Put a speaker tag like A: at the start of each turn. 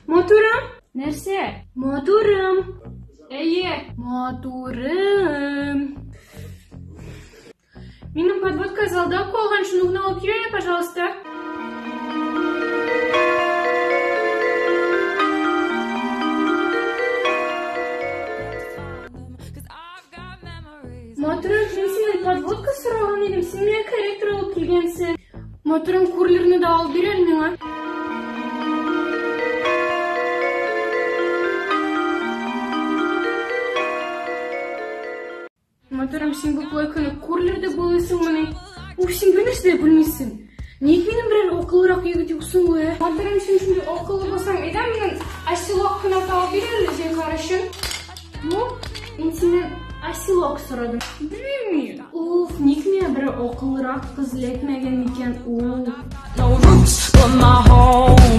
A: Матурым? Нәрсә? Матурым. Әйе, матурым. Минем подводка залда калган, шуны гына алып кил әле, пожалуйста. Матурым, мин синнән подводка сораган идем, син миңа корректор алып килгәнсең. Матурым, курлерны да алып бир әле миңа. Матурым, син бу плойканы курлер дип уйлыйсыңмыни? Уф, син бер нәрсә дә белмисең. Ник минем берәр акыллырак егет юк соң ул, ә? Матурым, син шундый акыллы булсаң, әйдә миннән оселок кына табып бир әле, зинһар өчен. Ну, мин синнән оселок сорадым. Белмим мин. Уф, ник миңа берәр акыллырак кыз эләкмәгән микән ул?
B: No roots, but my home.